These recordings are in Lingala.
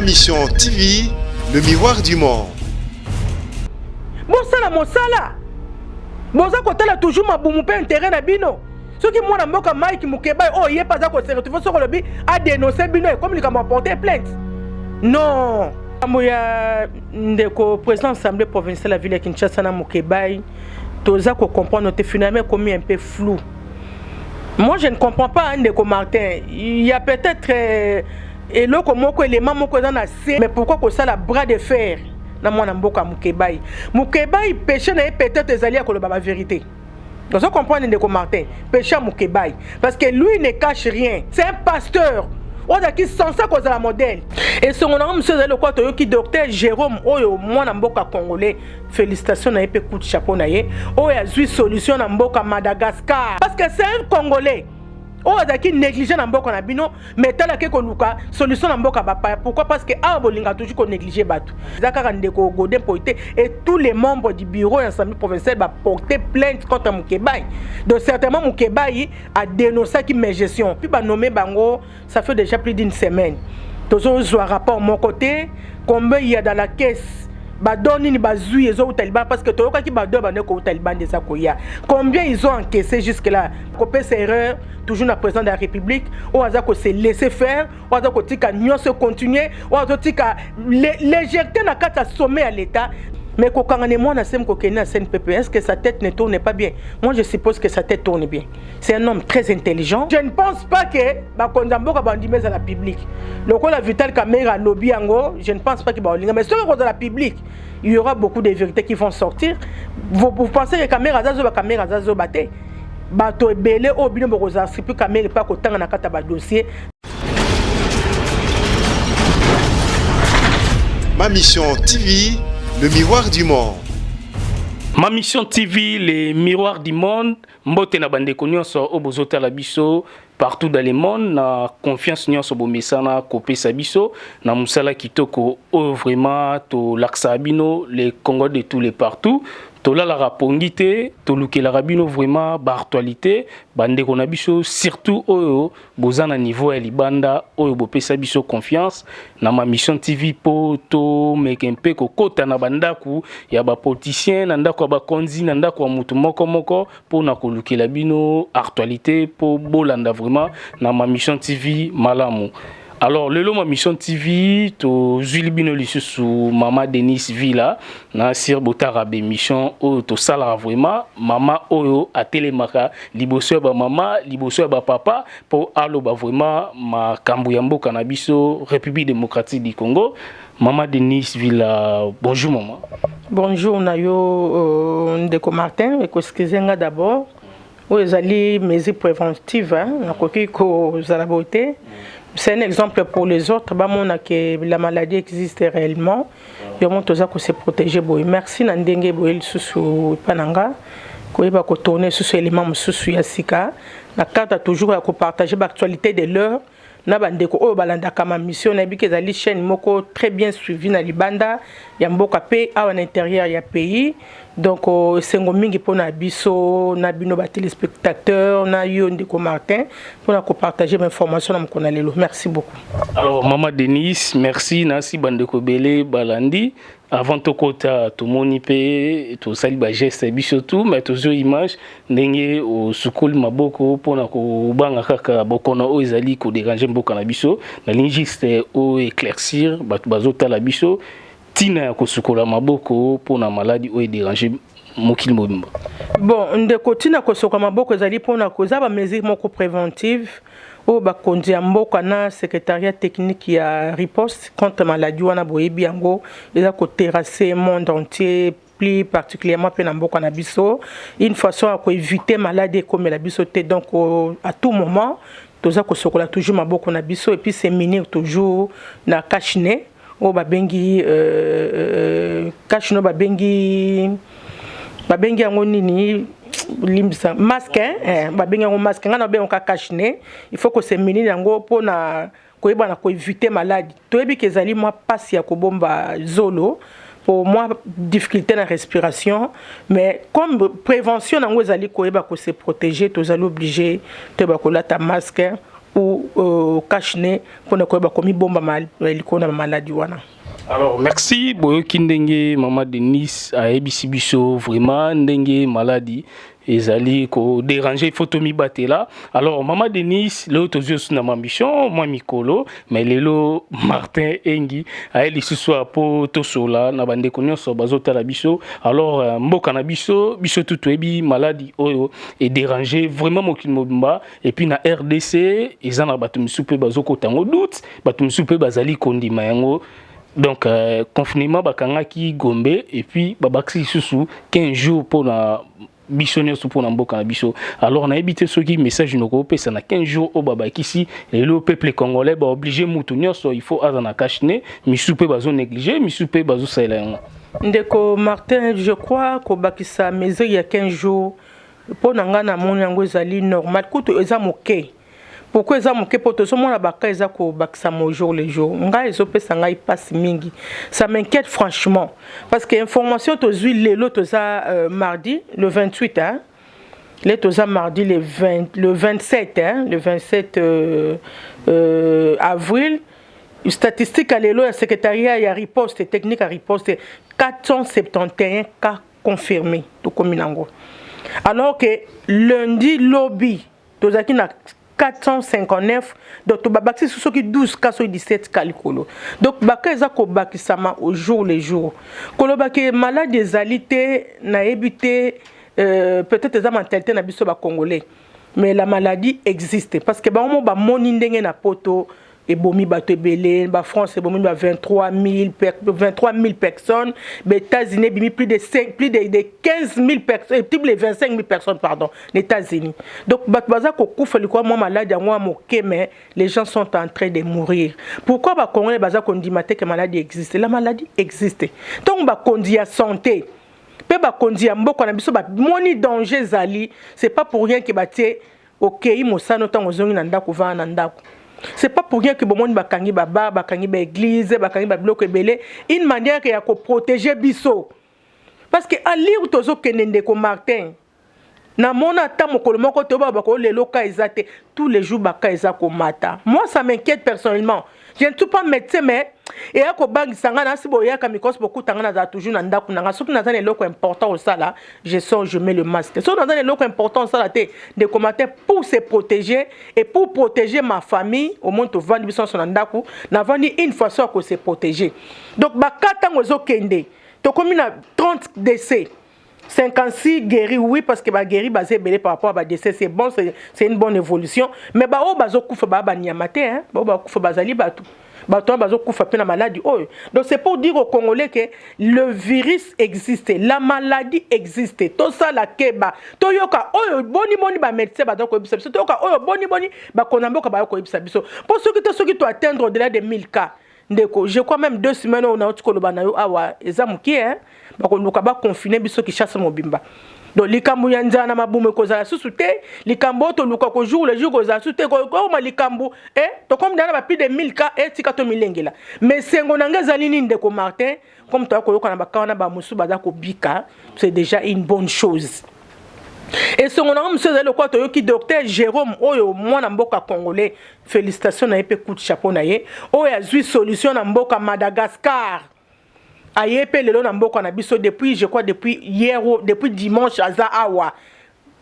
Ma Mission TV, le miroir du monde. Bosala mosala. Boza kotala toujours mabumu pe intérêt na bino. Soki mwana mboka Mike Mukebayi oyo ye pe aza ko se retrouver soki olobi a denoncer bino ekomi likambo ya porter plainte. Non. Likambo ya ndeko président assemblée provinciale ya ville ya Kinshasa na Mukebayi toza ko comprendre te, finalement ekomi un peu flou. Moi je ne comprends pas ndeko Martin, il y a peut-être eloko moko, élément moko eza na se, mais pourquoi kosala bras de fer na mwana mboka Mukebayi? Mukebayi péché na ye peut-être ezali ya koloba ba vérité. Vous comprenez ndeko Martin, péché ya Mukebayi parce que lui ne cache rien, c'est un pasteur. Oza qui censé kozala modèle. Et son nom monsieur ezali lokola toyoki docteur Jérôme oyo mwana mboka congolais, félicitations na ye pe coup de chapeau na ye oyo azwi solution na mboka Madagascar parce que c'est un congolais oyo azalaki négligé na mboka na bino, mais talaki koluka solution na mboka bapaya. Pourquoi? Parce que awa bolinga toujours konégliger bato. Eza kaka ndeko Godé Mpoyi te et tous les membres du bureau ya assemblée provinciale baporter plainte contre Mukebayi. Donc certainement Mukebayi a dénoncaki mégestion, puis banommé bango, ça fait déjà plus d'une semaine. Tozozwa rapport moko te, combien il y a dans la caisse, badon nini bazwi ezowuta libanda, parce que toyokaki badon bande kowuta libanda eza koya, combien ils ont encaissé jusque là. Kopesa erreur toujours na président de la République oyo aza kose laisser faire, oyo aza kotika nyonso continuer, oyo azotika légèreté na kati ya sommet ya l'État. Mais kokanga ne mwana sem kokende na CNPP, est-ce que sa tête ne tourne pas bien? Moi je suppose que sa tête tourne bien, c'est un homme très intelligent. Je ne pense pas que bakonzi ya mboka bandimi ezala public lokola Vital Kamerhe alobi yango. Je ne pense pas que baolinga, mais soki kozala public, il y aura beaucoup de vérités qui vont sortir. Vous pensez que Kamerhe aza zoba? Kamerhe aza zoba te. Bato ebele oyo bino bokozala surpris, Kamerhe mpe akotanga na kati ya badossier. Ma Mission TV, le miroir du monde. Ma Mission TV, le miroir du monde. Mbote na bandeko nyonso oyo bozotala biso partout dans le monde, na confiance nyonso bomesana kopesa biso na mosala kitoko oyo vraiment tolakisaka bino les Congolais de tous les partout. Tolalaka pongi te, tolukelaka bino vraiment baactualité, bandeko na biso surtout oyo boza na niveau ya libanda, oyo bopesa biso confiance na Ma Mission TV po tomeke mpe kokota na bandako ya bapoliticien, na ndako ya bakonzi, na ndako ya motu moko moko, mpona kolukela bino actualité po bolanda vraiment na Ma Mission TV malamu. Alors lelo Ma Mission TV tozwili bino lisusu mama Denise Villa na Sir Botara, bémission oyo tosalaka vraiment, mama oyo atelemaka liboso ya bamama, liboso ya bapapa, mpo aloba vraiment makambo ya mboka na biso République démocratique du Congo. Mama Denise Villa, bonjour mama. Bonjour na yo ndeko Martin. Ekoexcuse nga d'abord, oyo ezali mesure préventive, nakoki kozala boye te. C'est un exemple pour les autres, bamona que la maladie existe réellement. Yo mo toza kose protéger boye. Merci na ndenge boye lisusu epa na nga koyeba kotourne lisusu élément mosusu ya sika na cadre toujours ya kopartage baactualité de l'heure na bandeko oyo balandaka Ma Mission. Nayebi ke ezali chaîne moko très bien suivi na libanda ya mboka mpe awa na intérieur ya pays. Donc esengo mingi mpona biso na bino batéléspectateur, na yo ndeko Martin, mpona kopartage bainformation na mokolo na lelo. Merci beaucoup. Alors mama Denise, merci. Nasi bandeko ebele balandi. Avant tokota, tomoni mpe tosali bageste biso tu, mais tozwi image ndenge osukoli maboko mpona kobanga kaka bokono oyo ezali kodéranger mboka na biso. Nalingi juste oyo éclaircir bato bazotala biso ntina ya kosukola maboko mpona maladi oyo edéranger mokili mobimba. Bon ndeko, ntina kosukola maboko ezali mpona koza bamesure moko préventive oyo bakonzi ya mboka na secrétariat technique ya riposte contre maladie wana. Boyebi yango eza koterrasse monde entier, plus particulièrement mpe na mboka na biso, une façon ya koéviter maladie ekomela biso te. Donc à tout moment toza kosokola toujours maboko na biso et puis se munir toujours na cache-nez oyo babengi cache-nez, oyo babengi yango nini, limbisa, masque, hein, babengi yango masque, ngai na babengi yango cache-nez. Il faut kose munir yango mpona koyeba na koéviter maladie. Toyebi ke ezali mwa mpasi ya kobomba zolo pour moi, difficulté na respiration, mais comme prévention nango ezali koyeba kose protéger, tozali obligé toyeba kolata masque ou cache-nez mpona koyeba komibombama likolo na bamaladi wana. Alors merci. Boyoki ndenge mama Denis ayebisi biso vraiment ndenge maladi ezali kodéranger, il faut tomibatela. Alors mama Denis, lelo tozwi osu na mamission mwa mikolo, mais lelo Martin Engi aye lisusu po tosola na bandeko nyonso bazotala biso. Alors mboka na biso, biso tu toyebi maladi oyo edéranger vraiment mokili mobimba. Et puis na RDC eza na bato misusu mpe bazokota yango doute, bato misusu mpe bazali kondima yango. Donc confinement bakangaki Gombe et puis babakisi lisusu 15 jours mpona biso nyonso, mpona mboka na biso. Alors nayebi te soki message nokopesa na 15 jours oyo babakisi lelo. Peuple congolais baoblige mutu nyonso, il faut aza na cache-nez, misusu mpe bazonéglige, misusu mpe bazosalela yango. Ndeko Martin, je crois kobakisa mesure ya 15 jours, mpo na ngai namoni yango ezali normal, kutu eza moke. Pourquoi eza moke? Mpo tozomona bacas eza kobakisama au jour le jour. Ngai ezopesa ngai mpasi mingi, ça m'inquiète franchement, parce que information tozwi lelo, toza mardi le 28, hein? Le toza mardi le, 20, le 27, hein? Le 27 avril, statistique ya lelo ya secrétariat ya riposte technique ya riposte, 471 cas confirmés tokomi nango, alors que lundi, lobi, tozalaki na 459. Donc tobabakisi soki 12 cas, soki 17 cas likolo. Donc bacas eza kobakisama au jour le jour. Kolobaki maladi ezali te, nayebi te, peut-être eza mentalité na biso bacongolais, mais la maladie existe, parce que bango mo bamoni ndenge na poto ebomi bato ebele, bafrance ebomi ba 23 000 personnes, baÉtats-Unis ebimi plus de 5, plus de 15 000 personnes, plus de 25 000 personnes, pardon, na États-Unis. Donc bato baza kokufa likolo mwa maladi yango ya moke, mais les gens sont en train de mourir. Pourquoi bacongolais baza kondima te ke maladie existe? La maladie existe. Ntongo bakonzi ya santé mpe bakonzi ya mboka na biso bamoni danger ezali, c'est pas pour rien ke batie okei mosano, ntango ozongi na ndako, ovanda na ndako. C'est pas pour rien que bomoni bakangi babar, bakangi baéglise, bakangi babiloko ebele, une manière ya koprotéger biso, parce que alire tozokende. Ndeko Martin, namona ata mokolo moko te oyo bako lelo cas eza te. Tous les jours bacas eza komata. Moi, ça m'inquiète personnellement. Je ne suis pas médecin, mais eya kobangisa ngai. Nasi boyaka mikosi, bokuta ngai nazala toujours na ndako na ngai. Soki naza na eloko important osala, je sors, je mets le masque. Soki naza na eloko important osala te, ndeko Martin, pour se protéger et pour protéger ma famille, au moins tovandi biso nyonso na ndako, navandi une façon ya kose protéger. Donc bacas ntango ezokende, tokomi na 30 décès, 56 guéris, oui, parce que baguéri baza ebele par rapport à badécès. C'est bon, c'est une bonne évolution, mais baoyo bazokufa baa banyama te, baoyo bakufa bazali bato, bato wana bazokufa mpe na maladie oyo. Donc c'est pour dire aux Congolais que le virus existe, la maladie existe. Tosala keba, toyoka oyo boniboni bamédecin baza koyebisa biso, toyoka oyo boniboni bakonda mboka baya koyebisa biso, mpo soki te, soki toatteindre au-delà de 1000 cas, ndeko, je crois même 2 semaines oyo nauti koloba na yo awa eza mokie, bakoluka baconfine biso Kinshasa mobimba. Donc likambo ya nzala na mabumu ekozala susu te, likambo oyo toluka ko jour le jour kozala susu te. Kokoma likambo e tokomi na ba plus de 1000 cas, etika tomilengela. Mais sengo na ngai ezali nini, ndeko Martin? Comme toya koyoka na bacas wana, bamosusu baza kobika, c'est déjà une bonne chose. Esongo nango mosusu ezali lokola toyoki docteur Jérôme oyo, mwana mboka congolais, félicitation na ye mpe coup de chapeau na ye, oyo azwi solution na mboka Madagascar, aye mpe lelo na mboka na biso. Depuis, je crois, depuis hier, depuis dimanche aza awa.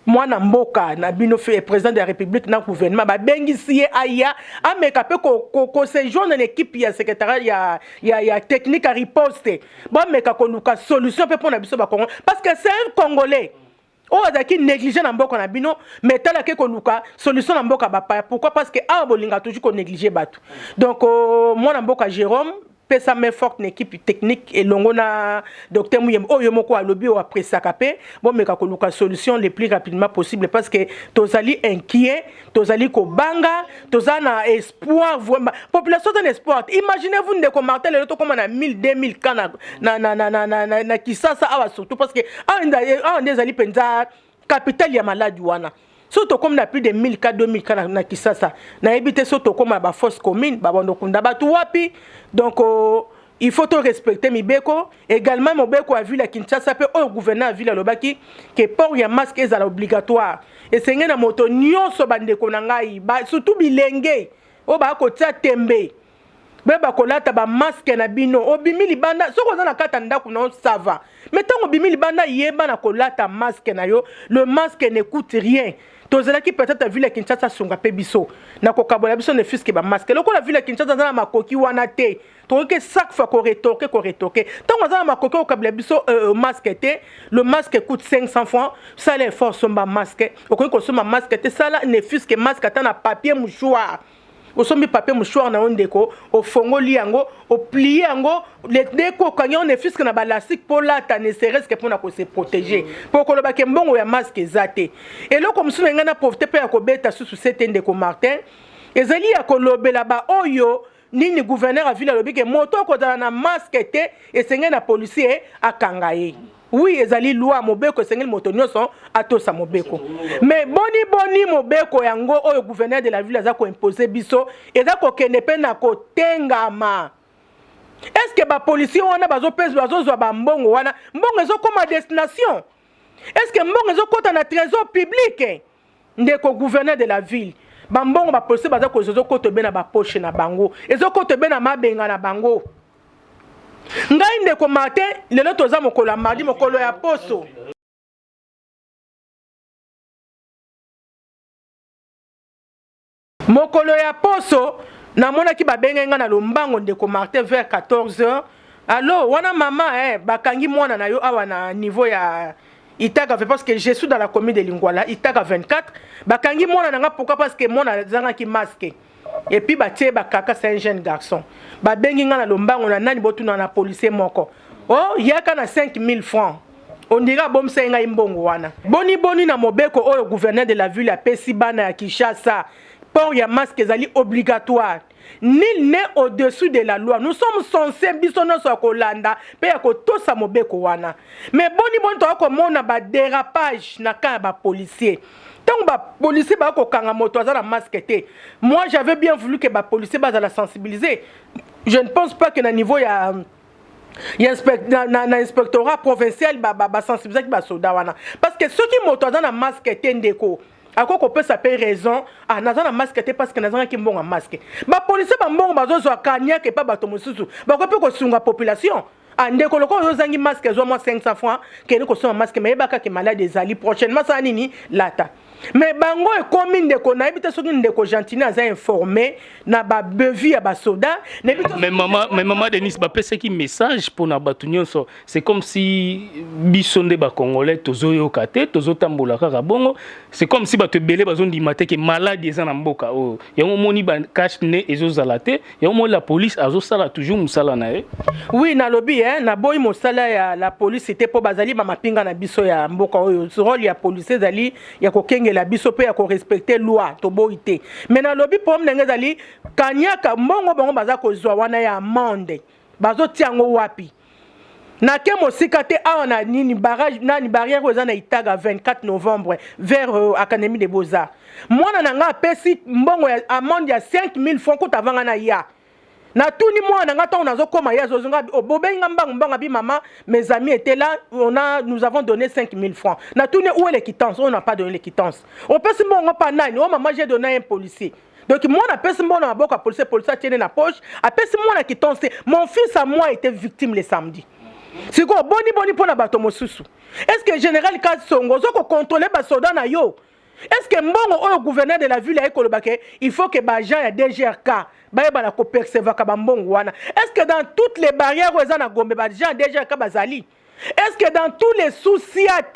Mwana mboka na bino, président de la République na gouvernement babengisi ye, aya ameka mpe kosejoindre na équipe ya secrétariat ya technique ya riposte, bameka koluka solution mpe mpo na biso bakongo, parce que c'est un Congolais oyo azalaki négligé na mboka na bino, mais talaki koluka solution na mboka bapaya. Pourquoi? Parce que awa bolinga toujours konéglige bato. Donc mwana mboka Jérôme, pesa main forte na équipe technique elongo na docteur Muyembe oyo moko alobi, oyo apresaka mpe bomeka koluka solution le plus rapidement possible, parce que tozali inquiet, tozali kobanga, toza na espoir vraiment, population toza na espoir. Imaginez-vous, ndeko Martin, lelo tokóma na 1000, 2000 cas na Kisasa awa, surtout parce que awa nde ezali mpenza capitale ya maladi wana. So tokomi na plus de 1000 cas, 2000 cas na Kisasa, nayebi te so tokóma na bafosse commune, babando kunda bato wapi. Donc il faut to respecter mibeko, également mobeko ya ville ya Kinshasa mpe oyo gouverneur ya ville alobaki ke port ya masque ezala obligatoire, esenge na moto nyonso. Bandeko na ngai, surtout bilenge, Oyo baya kotia tembe. Boyeba kolata ba masque na bino. Obimi libanda, soki oza na kati ya ndako na yo ça va. Mais ntango obimi libanda yeba na kolata masque na yo. Le masque ne coûte rien. Tozelaki peut-être ville ya Kinshasa asunga mpe biso na kokabola biso ne fût-ce que ba masque. Lokola ville ya Kinshasa aza na makoki wana te, tokoki chaque fois ko rétorquer ko rétorquer. Ntango aza na makoki ya kokabela biso masque te, le masque coûte 500 francs, sala effort somba masque. Okoki kosomba masque te, sala ne fût-ce que masque ata na papier mouchoir. Osombi papier mouchoir na yo ndeko, ofongoli yango, oplie yango, ndeko okangi yango ne fût-ce que na balastique mpo lata ne serait-ce que mpona kose protéger. Mpo kolobaka mbongo ya masque eza te. Eloko mosusu na ngai na profite mpe ya kobeta susu se te ndeko Martin, ezali ya kolobela baoyo nini gouverneur ya ville alobi ke moto okozala na masque te, esengeli na policier akanga ye. Oui, ezali loi, mobeko, esengeli moto nyonso atosa mobeko. Mais boni boni mobeko yango oyo gouverneur de la ville aza koimpose biso eza kokende mpe na kotengama? Est ce que bapolicier wana bazozwa bambongo wana, mbongo ezokóma destination? Est ce que mbongo ezokɔta na trésor public? Ndeko gouverneur de la ville, bambongo bapolicier baza kozwa ezokɔta ebe na bapoche na bango, ezokɔta ebe na mabenga na bango. Ngai ndeko Martin, lelo toza mokolo ya mardi, mokolo ya poso. Mokolo ya poso namonaki babengai ngai na lombango, ndeko Martin, vers 14 heures. Allo, wana mama, bakangi mwana na yo awa na niveau ya Itaga, parce que je suis dans la commune de Lingwala, Itaga 24. Bakangi mwana na nga, pourquoi? Parce que mwana azangaki masque et puis batie bakaka. C'est un jeune garçon. Babengi nga na lombango na nani, botuna na policier moko. Oh, yaka na 5000 francs. On dirait abomisa ngai mbongo wana. Boni boni na mobeko oyo gouverneur de la ville apesi bana ya Kinshasa, port ya masque ezali obligatoire. Nul n'est au-dessus de la loi. Nous sommes censés biso nyonso ya kolanda mpe ya kotosa mobeko wana. Mais boni boni toka komona badérapage na camp ya bapolicier ntango bapolicier baya kokanga moto aza na masque te? Moi, j'avais bien voulu que bapolicier bazala sensibiliser. Je ne pense pas que na niveau ya na inspectorat provincial basensibilisaki basoda wana, parce que soki moto aza na masque te, ndeko, akoki kopesa mpe raison: ah, naza na masque te parce que nazangaki mbongo ya masque. Bapolicier, bambongo bazozwa kaniaka epa bato mosusu, bakoki mpe kosunga population. Ah, ndeko, lokola ozangi masque, ezwa mwa 500 francs, kende kosomba masque, mais yebaka ke malade ezali prochainement, sala nini? Lata. Mais bango ekomi, ndeko, nayebi te soki ndeko Gentini aza informé na babevi ya basoda. Mais mama Denis, bapesaki message mpona bato nyonso. C'est comme si biso nde bacongolais tozoyoka te, tozotambola kaka bongo. C'est comme si bato ebele bazondima te ke maladi eza na mboka oyo. Yango omoni bacache-nez ezozala te, yango omoni la police azosala toujours mosala na ye. Oui, nalobi, naboyi mosala ya la police te, mpo bazali bamapinga na biso ya mboka oyo. Rôle ya police ezali ya kokengela biso mpe ya korespecte loi, toboyi te. Mais nalobi problème ndenge ezali kaniaka, mbongo bango baza kozwa wana ya amende, bazotia yango wapi? Nake mosika te, awa na nini, barrage nani, barrière oyo eza na Itaga 24 novembre vers Académie de Beaux-Arts, mwana na nga apesi mbongo ya amende ya 5000 francs. Kuta avanga na ya natuni mwana na nga, ntango nazokóma ye azozonga, bobengi nga mbangu mbangu, abi: "Mama, mes amis étaient là, on a nous avons donné 5000 francs." Natuni: "Où est les quittances?" "On n'a pas donné les quittances." "Opesi mbongo mpa nani?" "Oh mama, j'ai donné un policier." Donc mwana apesi mbongo na maboko ya policier, policier atiene na poche, apesi mwana quittance te. Mon fils à moi était victime le samedi. Sikoyo boni boni mpo na bato mosusu? Est ce que général Kasongo ozo kocontrôle basoda na yo? Est ce que mbongo oyo gouverneur de la ville aye koloba ke il faut que baagent ya DGRK bayebana kopercevaka bambongo wana, est ce que dans toutes les barrières oyo eza na Gombe baagent ya DGRK bazali? Est ce que dans tous les sous-ciat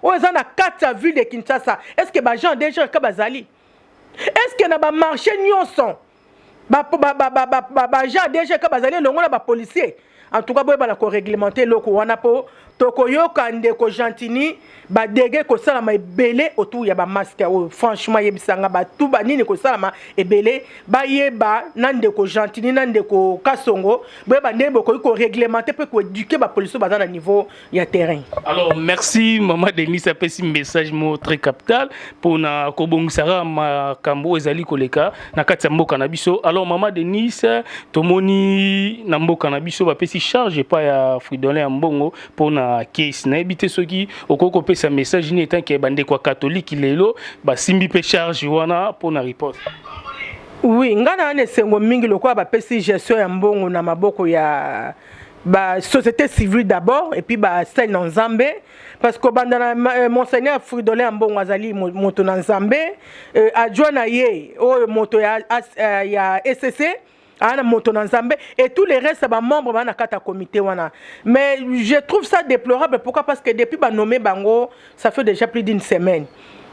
oyo eza na kati ya ville de Kinshasa, est ce que baagent ya DGRK bazali? Est ce que na bamarché nyonso baagent ya DGRK bazali elongo na bapolicier? En tout cas, boyebana koréglemente eloko wana mpo tokoyoka ndeko Gentini badege kosalama ebele autour ya bamasque oyo. Franchement, yebisanga batu banini kosalama ebele, bayeba na ndeko Gentini na ndeko Kasongo, boyeba ndenge bokoki koréglemente mpe koéduquer bapolicier baza na niveau ya terrain. Alors merci mama Denis, apesi message mo très capital mpona kobongisaka makambo oyo ezali koleka na kati ya mboka na biso. Alors mama Denis, tomoni na mboka na biso bapesi charge epai ya Fridolin ya mbongo mpona kesi. Nayebi te soki okoki kopesa message nini etanke bandeko ya katolike lelo basimbi mpe charge wana mpona riposte. Oui, ngai na wana esengo mingi lokola bapesi gestion ya mbongo na maboko ya basociété civile d'abord et puis basali na Nzambe, parce que obanda na monseigneur Fridolin Ambongo, azali moto na Nzambe, adjoint na ye oyo moto ya ECC aa na moto na Nzambe, et tous les restes bamembre baa na kati ya comité wana. Mais je trouve ça déplorable. Pourquoi? Parce que depuis banommé bango, ça fait déjà plus d'une semaine,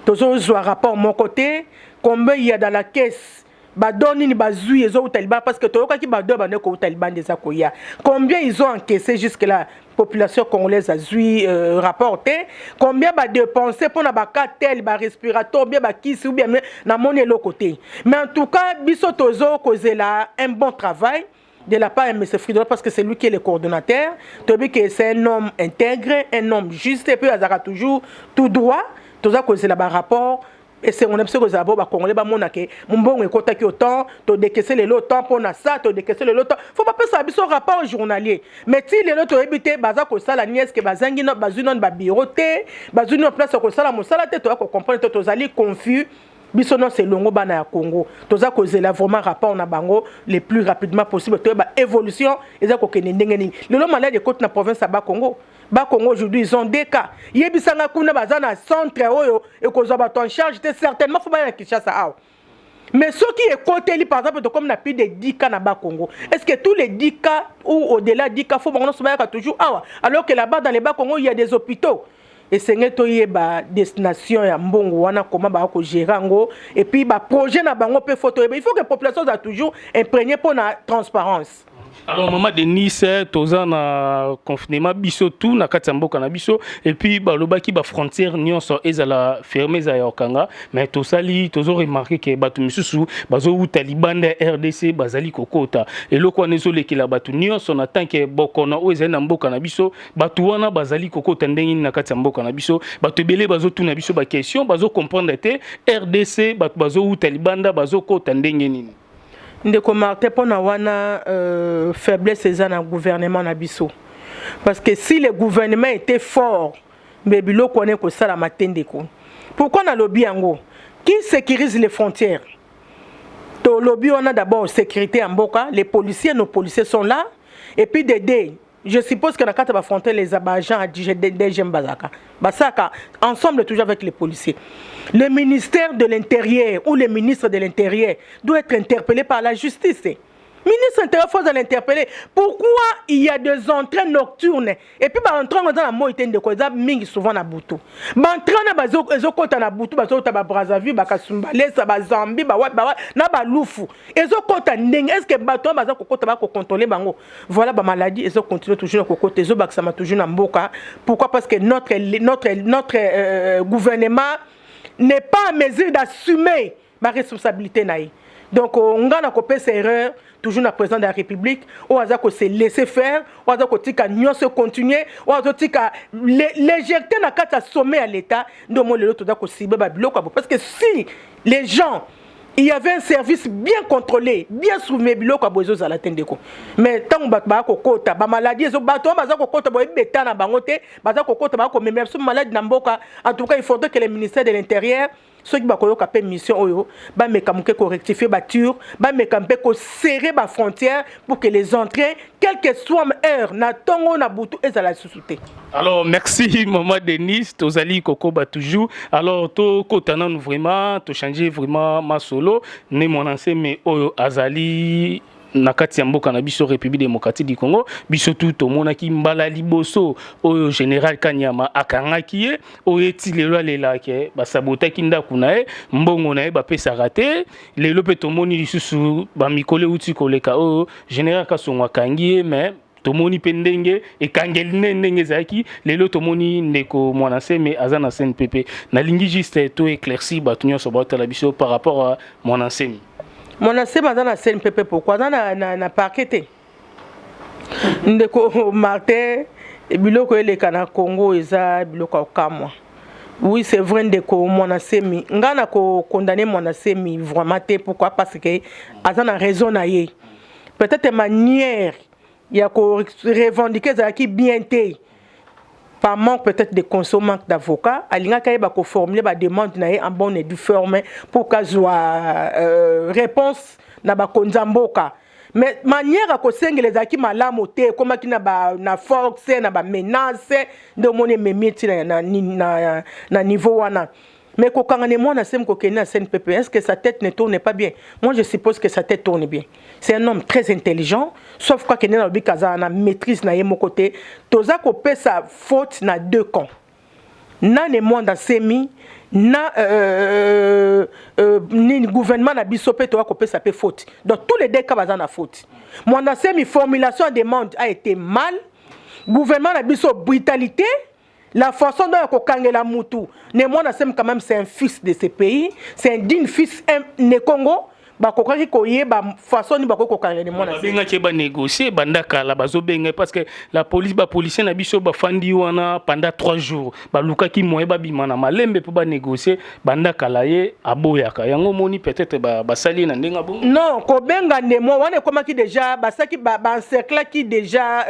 tozozwa rapport moko te. Combien il y a dans la caisse? Badon nini bazwi ezowuta libanda? Parce que toyokaki badon bande kowuta libanda eza koya. Combien ils ont encaissé jusque là? Population congolaise azwi rapport te. Combien badépense mpona baka tel, barespirateur, bien bakisi ou bien namoni eloko te. Mais en tout cas, biso tozo kozela un bon travail de la part de M. Fridolin, parce que c'est lui qui est le coordonnateur. Toyebi que c'est un homme intègre, un homme juste, et puis azalaka toujours tout droit. Toza kozela barapport. Esengo na biso kozala bo bacongolais bamona ke mbongo ekɔtaki autant, todécaisser lelo autant mpona ça, todécaisser lelo autant. Faut bapesa biso rapport journalier. Mais ti lelo toyebi te baza kosala nini. Est-ce bazangi, bazwi nano babureau te, bazwi nano place ya kosala mosala te? Toya kocomprendre te, tozali confus biso nyonso elongo bana ya Congo. Toza kozela vraiment rapport na bango le plus rapidement possible, toyeba évolution eza kokende ndenge nini. Lelo maladi ekoti na province ya Bakongo. Bakongo, aujourd'hui ils ont des cas. Yebisanga, kuna baza na centre oyo ekozwa bato en charge te? Certainement faut baya na Kinshasa awa. Mais soki ekoteli, par exemple, tokomi na plus de 10 cas na Bakongo, est ce que tous les 10 cas ou au-delà 10 cas, faut bango nyonso bayaka toujours awa, alors que là-bas dans les Bakongo il y a des hôpitaux? Esengeli toyeba destination ya mbongo wana, koma baya kogérer yango, et puis baprojet na bango mpe faut toyeba. Il faut que population eza toujours imprégné mpo na transparence. Alors mama Denise, toza na confinement biso tout na kati ya mboka na biso, et puis balobaki bafrontière nyonso ezala fermé, ezala ya kokanga. Mais tosali tozoremarquer ke bato misusu bazowuta libanda ya RDC, bazali kokota. Eloko wana ezolekela bato nyonso na tant que bokono oyo ezali na mboka na biso. Bato wana bazali kokota ndenge nini na kati ya mboka na biso? Bato ebele bazotuna biso baquestion, bazocomprendre te. RDC, bato bazowuta libanda bazokota ndenge nini? Ndeko Martin, mpona wana faiblesse eza na gouvernement na biso, parce que si le gouvernement était fort, mais biloko wana ekosalama te. Ndeko, pourquoi nalobi yango? Qui sécurise les frontières? Tolobi wana d'abord sécurité ya mboka, les policiers, nos policiers sont là. Et puis de deux, je suppose que na kati ya bafrontière, les baagent ya DGM bazalaka, basalaka ensemble toujours avec les policiers. Le ministère de l'Intérieur ou le ministre de l'Intérieur doit être interpellé par la justice. Ministre intérieur, faut l'interpeller. Pourquoi il y a des entrées nocturnes? Et puis baentrée yango eza na moi te, ndeko, eza mingi souvent na butu. Baentrée wana ezokɔta na butu, bazokota baBrazzaville, baKasumbalesa, baZambie, bawapi bawapi na baLufu, ezokɔta ndenge. Est ce que bato wana baza kokɔta, bakocontrôle bango? Voilà, bamaladie ezocontinue toujours na kokɔta, ezobakisama toujours na mboka. Pourquoi? Parce que notre gouvernement n'est pas en mesure d'assumer baresponsabilité na ye. Donc nga na kopesa erreur toujours na président de la République oyo aza kose laisser faire, oyo aza kotika nyonso continuer, oyo azotika légèreté na kati ya sommet ya l'État. Nde omo lelo toza kosubir babiloko ya bo, parce que si les gens, il y avait un service bien contrôlé, bien soumis, biloko ya boye ezozala te, ndeko. Mais ntango bato baya kokota, bamaladi ezo, bato oyo baza kokota, boyebi beta na bango te, baza kokota, baya komemela biso maladi na mboka. En tout cas, il faudrait que le ministère de l'Intérieur, soki bakoyoka mpe mission oyo, bameka moke korectifier bature, bameka mpe koserrer bafrontière pour que les entrées, quelle que soit heure, na ntongo, na butu, ezala lisusu te. Alors merci maman Denise, tozali kokoba toujours. Alors tokota nanu vraiment, tochange vraiment masolo. Ne Muanda Nsemi oyo azali na kati ya mboka na biso République démocratique du Congo, biso tu tomonaki mbala liboso oyo général Kanyama akangaki ye, oyo eti lelo alelaki basabotaki ndako na ye, mbongo na ye bapesaka te. Lelo mpe tomoni lisusu bamikolo euti koleka oyo général Kasongo akangi ye, mais tomoni mpe ndenge ekangeli nde ndenge ezalaki. Lelo tomoni ndeko Muanda Nsemi aza na CNPP. Nalingi juste to éclaircir bato nyonso baotala biso par rapport à Muanda Nsemi. Muanda Nsemi aza na CNPP, pourquoi aza na parquet te? Ndeko Martin, biloko eleka na Congo eza biloko ya kokamwa. Oui, c'est vrai, ndeko Muanda Nsemi, ngai na kokondamner Muanda Nsemi vraiment te. Pourquoi? Parce que aza na raison na ye. Peut-être manière ya korevendiquer ezalaki bien te. Par manque peut-être de conseil, manque d'avocat, alingaki ayeba koformuler bademande na ye en bonne et due forme pour kazwa réponse na bakonzi ya mboka. Mais manière ya kosengela ezalaki malamu te, ekomaki na force, na bamenace. Nde omoni ememi eti na niveau wana. Mais kokanga Ne Muanda Nsemi, kokende na CNPP, est-ce que sa tête ne tourne pas bien? Moi, je suppose que sa tête tourne bien. C'est un homme très intelligent, sauf quoi kende na lobi kaza na maîtrise na ye moko te. Toza kopesa faute na deux camps, na Ne Muanda Nsemi na nini, gouvernement na biso mpe toya kopesa mpe faute. Donc tous les deux cas baza na faute. Muanda Nsemi, formulation ya demande a été mal. Gouvernement na biso, brutalité, la façon dont ya kokangela mutu. Ne Muanda Nsemi, quand même, c'est un fils de ce pays, c'est un digne fils, un Ne Congo. Bakokaki koyeba façon nini bakoki kokangela Ne Muanda. Babengaki banégocie banda kala, bazobenga parce que la police, bapolicier na biso bafandi wana pendant 3 jours, balukaki moyen babima na malembe mpo banégocie. Banda kala ye aboyaka yango. Omoni, peut-être basali ye na ndenge abongo. Non, kobenga ndemo wana ekomaki déjà, basalaki, baencerclaki déjà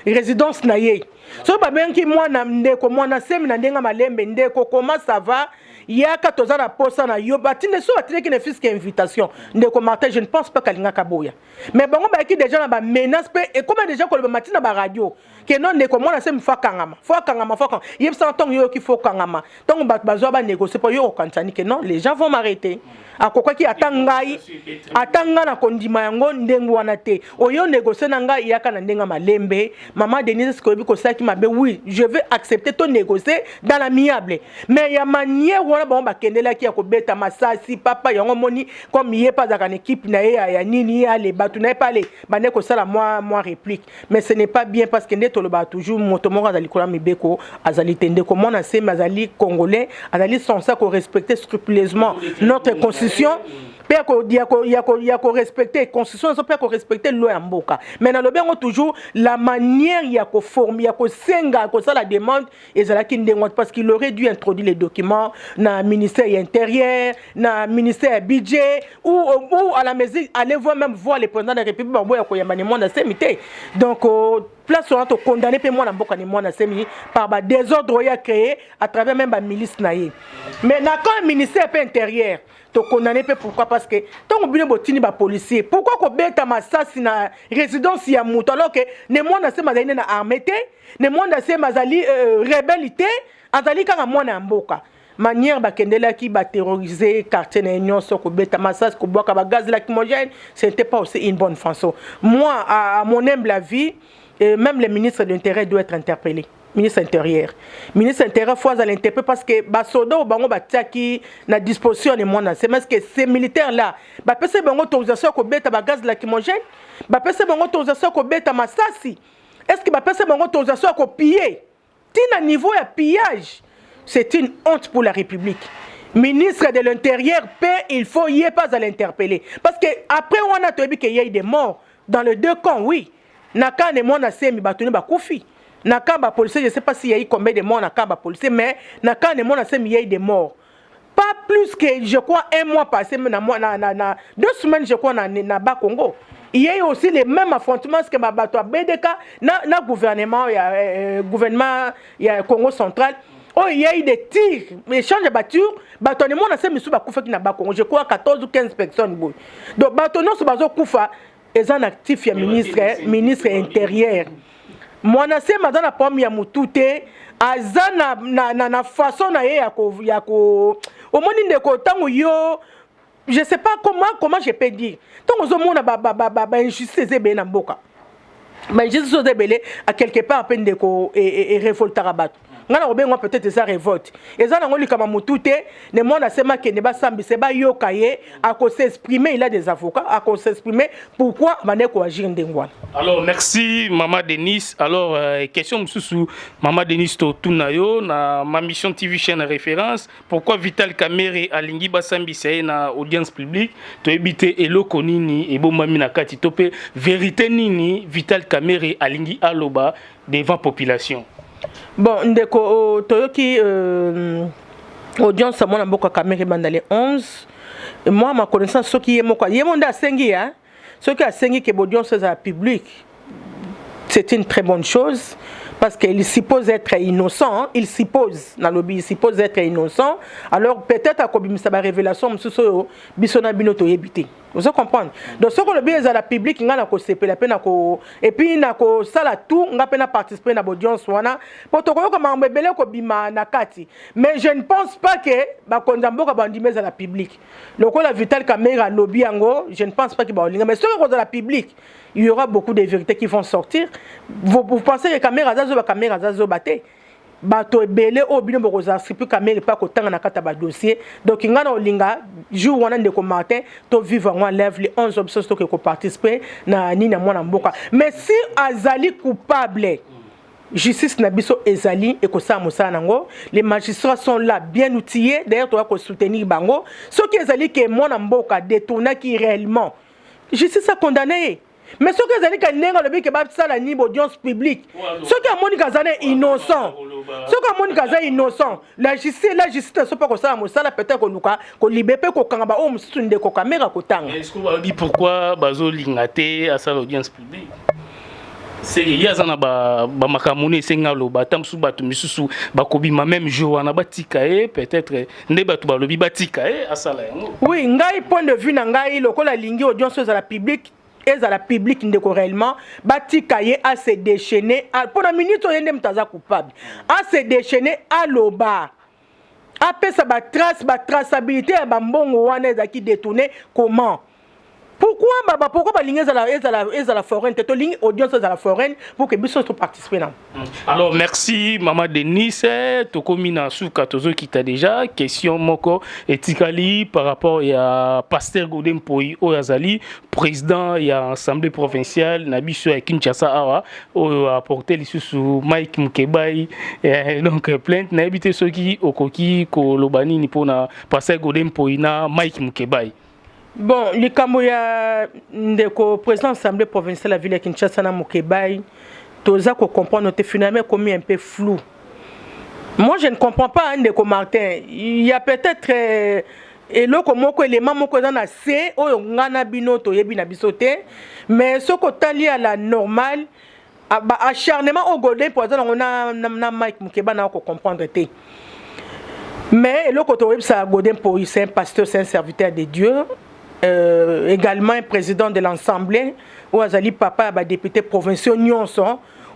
résidence na ye. Soki babengaki mwana, ndeko Muanda Nsemi na ndenge malembe: "Ndeko, comment ça va? Yaka, toza na posa na yo." Batinde so batindaki ne fût-ce que invitation, ndeko Martin, je ne pense pas kalingaka boya. Mais bango bayaki déjà na bamenace mpe ekoma déjà koloba mati na baradio ke non, ndeko Muanda Nsemi faut akangama, faut akangama, faut akangama. Yebisaka ntongo yoyoki faut okangama, ntongo bato bazwa banégocie mpo yo okanisa ke non, les gens vont m'arrêter. Akokaki ata ngai, ata ngai na kondima yango ndenge wana te. Oyo négocie na ngai, yaka na ndenge ya malembe. Mama Denise, ce oyebi kosalaki mabe, oui, je vais accepter to négocier dans l'amiable. Mais ya manière wana bango bakendelaki ya kobeta masasi, papa, yango moni comme ye mpe azalaka na équipe na ye ya nini, ye ale bato na ye mpe ale bande kosala mwa réplique. Mais ce n'est pas bien, parce que nde tolobaka toujours, moto moko azali likolo ya mibeko azali te. Ndeko Muanda Nsemi azali congolais, azali censé korespecter scrupuleusement notre constitution mpe ya korespecte constitution nyonso mpe ya korespecte loi ya mboka. Mais nalobi yango toujours, la manière ya koforme, ya kosenga, ya kosala demande ezalaki ndenge wana, parce qu'il aurait dû introduire les documents na ministère ya intérieur, na ministère ya budget ou à la mesure aller voir, même voir le président de la République. Bango ya koyamba Ne Muanda Nsemi te. Donc place wana tokondane mpe mwana mboka Ne Muanda Nsemi par badésordre oyo acréé à travers même bamilice na ye. Mais na camp ministère mpe intérieur, tokondane mpe. Pourquoi? Parce que ntango bino botindi bapolicier, pourquoi kobeta masasi na résidence ya moto, alors que Ne Muanda Nsemi azali nde na armée te, Ne Muanda Nsemi azali rebelle te, azali kaka mwana ya mboka? Manière bakendelaki baterroriser quartier na ye nyonso, kobeta masasi, kobwaka bagaz lacrymogène, ce n'était pas aussi une bonne façon. Moi, à mon humble avis, et même le ministre de l'Intérieur doit être interpellé. Ministre intérieur, ministre intérieur faut azala interpellé, parce que basoda oyo bango batiaki na disposition Ne Muanda Nsemi, est-ce que ces militaires là bapesi bango autorisation ya kobeta bagaz lacrymogène? Bapesi bango autorisation ya kobeta masasi? Est ce que bapesi bango autorisation ya kopiller ntina niveau ya pillage? C'est une honte pour la République. Ministre de l'Intérieur mpe, il faut ye mpe azala interpellé, parce que après wana toyebi ke y a eu des morts dans les deux camps. Oui, na camp Ne Muanda Nsemi bato ne bakufi, na camp bapolicier, je sais pas s'il y a eu combien de morts na camp bapolicier, mais na camp Ne Muanda Nsemi il y a eu des morts. Pas plus que, je crois, un mois passé, na 2 semaines, je crois, na Bas-Congo, il y a eu aussi les mêmes affrontements que bato ya BDK na gouvernement ya gouvernement ya Congo central. Oyo il y a eu des tirs, échange ya batirs. Bato Ne Muanda Nsemi misusu bakufaki na Bakongo, je crois 14 ou 15 personnes boye. Donc bato nyonso bazokufa, eza na actif ya ministre intérieur. Muanda Nsemi aza na problème ya motu te, aza na façon na ye ya ko omoni ndeko, ntango yo, je sais pas comment je peux dire, ntango ozomona bainjustice eza ebele na mboka, bainjustice oza ebele a quelque part mpe, ndeko, erevoltaka bato. Ngai na kobenga peut-être eza révolte, eza nango likama motu te. Ne Muanda Nsemi akende, basambisa, bayoka ye, akos'exprimer, il a des avocats, akos'exprimer pourquoi bande koagir ndenge wana. Alors merci, mama Denis. Alors question mosusu, mama Denis, totuna yo na Ma Mission TV, chaîne référence: pourquoi Vital Kamerhe alingi basambisa ye na audience publique? Toyebi te eloko nini ebombami na kati, to mpe vérité nini Vital Kamerhe alingi aloba devant population. Bon, ndeko, toyoki audience ya mwana mboka Kamerhe ebanda le 11. Moi, ma connaissance, soki ye moko, ye mo nde asengi ya, soki asengi ke baudience ezala publique, c'est une très bonne chose. Parce qu'il suppose être innocent, hein. Il suppose, nalobi, il suppose être innocent. Alors peut-être akobimisa ba révélation mosusu oyo biso na bino toyebi te. Ozo comprendre? Donc soki olobi ezala public, nga na kosepela mpe na ko et puis na kosala tout, nga mpe na participer na audience wana, mpo tokoyoka makambo ebele kobima na kati. Mais je ne pense pas que bakonzi ya mboka bandima ezala public. Lokola Vital Kamerhe alobi yango, je ne pense pas que baolinga. Mais soki kozala public, il y aura beaucoup de vérités qui vont sortir. Vous pensez que Kamerhe aza zoba? Kamerhe aza zoba te. Bato ebele oyo bino bokozala surpris, Kamerhe mpe akotanga na kati ya badossier. Donc ngai na olinga jour wana, ndeko Martin, tovivre yango en live le 11, biso toke koparticiper na nini ya mwana mboka. Mais si azali coupable, justice na biso ezali ekosala mosala nango. Les magistrats sont là, bien outillés d'ailleurs, toya kosoutenir bango. Soki ezali ke mwana mboka détournaki réellement, justice acondamné ye. Mais soki ezali ka ndenge alobi ke basala nini, audience publique, soki amoni kaza na innocent, soki amoni kaza innocent, la justice na so mpe kosala mosala, peut-être koluka kolibe mpe kokanga baoyo mosusu ndeko Kamerhe kotanga. Est-ce que balobi pourquoi bazolinga te asala audience publique? Seke ye aza na bamakambo ne esengi aloba. Ata mosusu bato misusu bakobima même jour wana, batika ye. Peut-être nde bato balobi batika ye asala yango. Oui, ngai point de vue na ngai, lokola alingi audience ezala publique, ezala publique, ndeko. Réellement, batika ye ase déchaîner. Mpo na minute oyo, ye nde moto aza coupable. Ase déchaîner, aloba, apesa batrace, batraçabilité ya bambongo wana ezalaki détourné comment. Pourquoi baba, pourquoi balingi ezala foraine te? Tolingi audience ezala foraine pour que biso toparticipe nango. Alors merci, mama Denise. Tokomi na suka, tozokita déjà. Question moko etikali par rapport ya pasteur Godé Mpoyi, oyo azali président ya assemblée provinciale na biso ya Kinshasa awa, oyo aporte lisusu Mike Mukebayi donc plainte. Nayebi te soki okoki koloba nini mpona pasteur Godé Mpoyi na Mike Mukebayi. Bon, likambo ya ndeko président assemblée provinciale ya ville ya Kinshasa na Mukebayi, toza kocomprendre te. Finalement ekomi un peu flou. Moi, je ne comprends pas, ndeko Martin. Il y a peut-être eloko moko, élément moko eza na se oyo nga na bino toyebi na biso te. Mais soki otali ya la normale, acharnement oyo Godé mpo aza nango na Mike Mukeba, na kocomprendre te. Mais eloko toyebisaka Godé Mpoyi, c'est un pasteur, c'est un serviteur de Dieu, également un président de l'assemblée oyo azali papa ya badéputé provinciaux nyonso,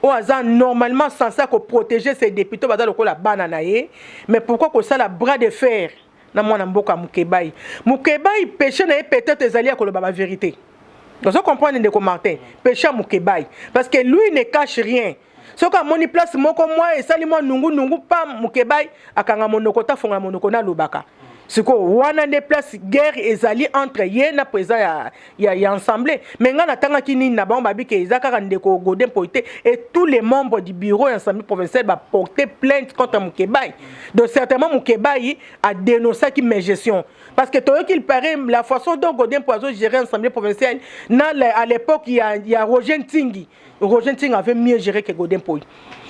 oyo aza normalement censé koprotéger ces députés, baza lokola bana na ye. Mais pourquoi kosala bras de fer na mwana mboka Mukebayi? Mukebayi, péché na ye peut-être ezali ya koloba bavérité. Ozo comprendre, ndeko Martin? Péché ya Mukebayi, parce que lui ne cache rien. Soki amoni place moko mwa esali mwa nungunungu, pa Mukebayi akanga monoko, tafongola monoko, nalobaka. Sikoyo wana nde place guerre ezali entre ye na président ya assemblée. Mais ngai natangaki nini na bango, babike eza kaka ndeko Godé Mpoyi te, et tous les membres du bureau ya assemblée provinciale baporter plainte contre Mukebayi. Donc certainement Mukebayi adénonçaki mégestion, parce que toyoki, il paraît, la façon dont Godé Mpoyi azogérer assemblée provinciale na à l'époque ya Roger Ntingi, Roger Ntingi avait mieux géré que Godé Mpoyi,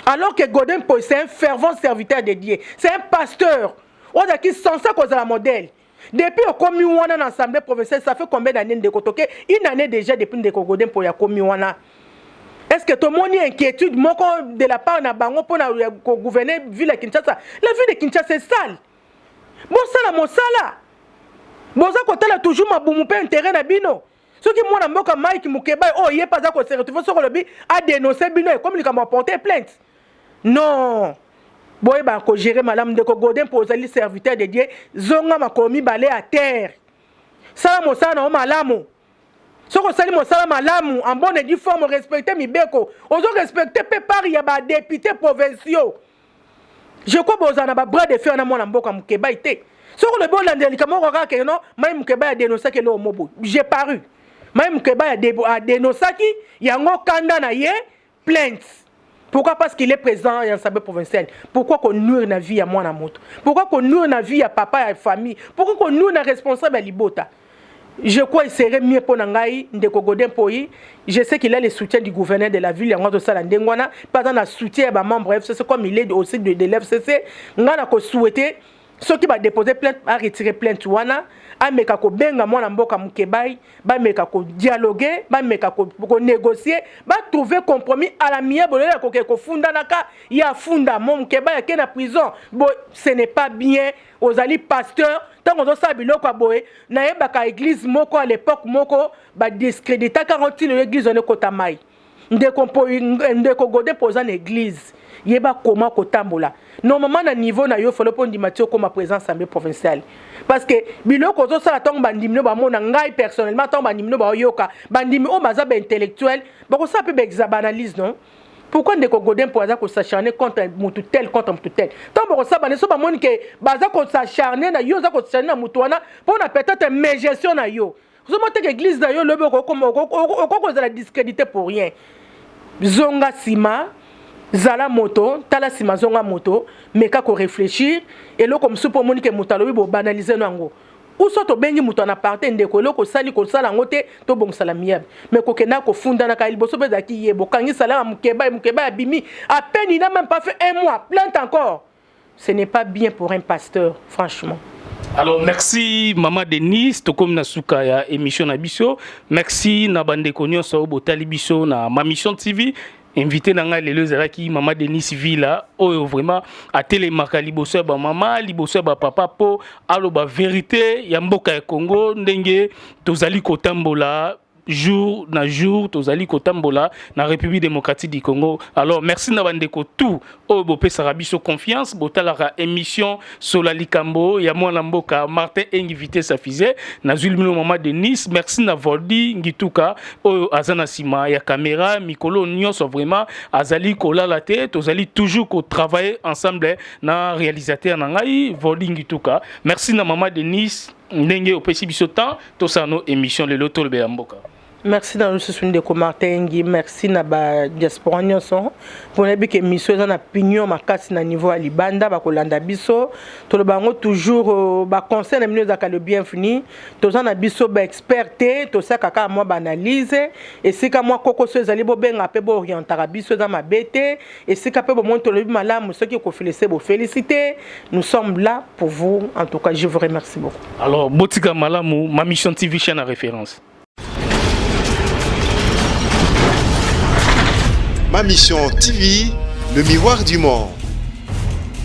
alors que Godé Mpoyi, c'est un fervent serviteur de Dieu, c'est un pasteur oyo azalaki censé kozala modèle. Depuis okomi wana na assemblée provinciale, ça fait combien d'années, ndeko? Toke une année déjà depuis ndeko Godé Mpoyi akomi wana. Est ce que tomoni inquiétude moko de la part na bango mpona kogouverner ville ya Kinshasa? La ville de Kinshasa est sale. Bosala mosala, boza kotala toujours mabumu mpe intérêt na bino. Soki mwana mboka Mike Mukebayi, oyo ye mpe aza kose retrouver, soki olobi adénonce bino, ekomi likambo aporter plainte. Non, boyeba kogérer malamu. Ndeko Godé, mpo ozali serviteur de Dieu, zonga makolo mibale ya terre, sala mosala na yo malamu. Soki osali mosala malamu en bonne et due forme, respecte mibeko, ozorespecte mpe part ya badéputé provinciaux, je crois bozala na babras de fer na mwana mboka Mukebayi te. Soki olobi olandela likambo moko kaka ke non, Mike Mukebayi adénonçaki eloko mo boye, j'ai paru Mike Mukebayi adénonçaki yango, kanda na ye, plainte. Pourquoi? Parce qu'il est président ya assemblée provinciale. Pourquoi konuire na vie ya mwana moto? Pourquoi konuire na vie ya papa ya famille? Pourquoi konuire na responsable ya libota? Je crois il serait mieux mpo na ngai, ndeko Godé Mpoyi, je sais qu'il a le soutien du gouverneur de la ville, yango azosala ndenge wana, mpe aza na soutien ya bamembre ya FCC, comme il est aussi de l'FCC. Ngai na kosouhaite, Soki ba déposer plainte, a retirer plainte wana, ameka kobenga mwana mboka Mukebayi, bameka kodialoguer, bameka konégocier, batrouver compromis à l'amiable. Oyo akoke kofundanaka, ye afunda mo Mukebayi ake na prison. Bo ce n'est pas bien. Ozali pasteur, ntango ozosala biloko ya boye. Nayebaka église moko à l'époque moko, badiscréditaka yango ntina oyo église wana ekota mai. Ndeko mpo, ndeko Godé, mpo oza na église, yeba koma kotambola normalement na niveau na yo. Folo mpo ndima ti okóma président assemblée provinciale, parce que biloko ozosala, ntango bandimi no bamona, ngai personnellement, ntango bandimi no baoyoka, bandimi oyo baza baintellectuel, bakosala mpe baanalyse. Non, pourquoi ndeko Godé mpo aza kos'acharner contre mutu tel, contre mutu tel? Ntango bakosala bane so, bamoni ke baza kos'acharner na yo, oza kos'acharner na mutu wana mpona peut-être mégestion na yo. Ozomona teke église na yo lobi okoki kozala discrédité pour rien. Zonga nsima, zala moto, tala nsima, zonga moto, meka koréfléchir. Eloko mosusu mpo omoni ke moto alobi, bobanalize no yango, uso tobengi moto ana parte. Ndeko, eloko osali, kosala yango te, tobongisala miyabe. Mais kokenda kofundanaka liboso mpe ezalaki ye bokangi salaka Mokeba. Mokeba abimi à peine, il n'a même pas fait un mois, plainte encore. Ce n'est pas bien pour un pasteur, franchement. Alors merci Maman Denise, tokomi na suka ya émission na biso. Merci na bandeko nyonso oyo botali biso na Ma Mission TV. Invité na ngai lelo ezalaki Mama Denise Villa, oyo vraiment atelemaka liboso ya bamama, liboso ya bapapa, mpo aloba vérité ya mboka ya Congo, ndenge tozali kotambola jour na jour, tozali kotambola na République démocratique du Congo. Alors merci na bandeko tout oyo bopesaka biso confiance, botalaka émission Sola Likambo ya mwana mboka Martin Engi, vitesse afise. Nazwi bino Mama Denise. Merci na Voldi Ngituka oyo aza na nsima ya caméra mikolo nyonso, vraiment azali kolala te. Tozali toujours kotravailler ensemble na réalisateur na ngai Voldi Ngituka. Merci na Mama Denise, ndenge opesi biso temps tosala no émission lelo, tolobela mboka. Merci na lisusu ndeko Martin Ngi. Merci na badiaspora nyonso, mpona yebi ke émission eza na pignon makasi na niveau ya libanda, bakolanda biso. Toloba yango toujours, baconseil na bino ezalaka le bienvenu. Toza na biso baexpert te, tosalaka kaka mwa baanalyse. Esika mwa kokoso ezali, bobenga mpe boorientaka biso, eza mabe te. Esika mpe bomoni tolobi malamu, soki koféliciter, boféliciter. Nous sommes là pour vous. En tout cas, je vous remercie beaucoup. Alors botika malamu. Ma Mission TV, chaîne à référence. Ma Mission TV, le miroir du monde.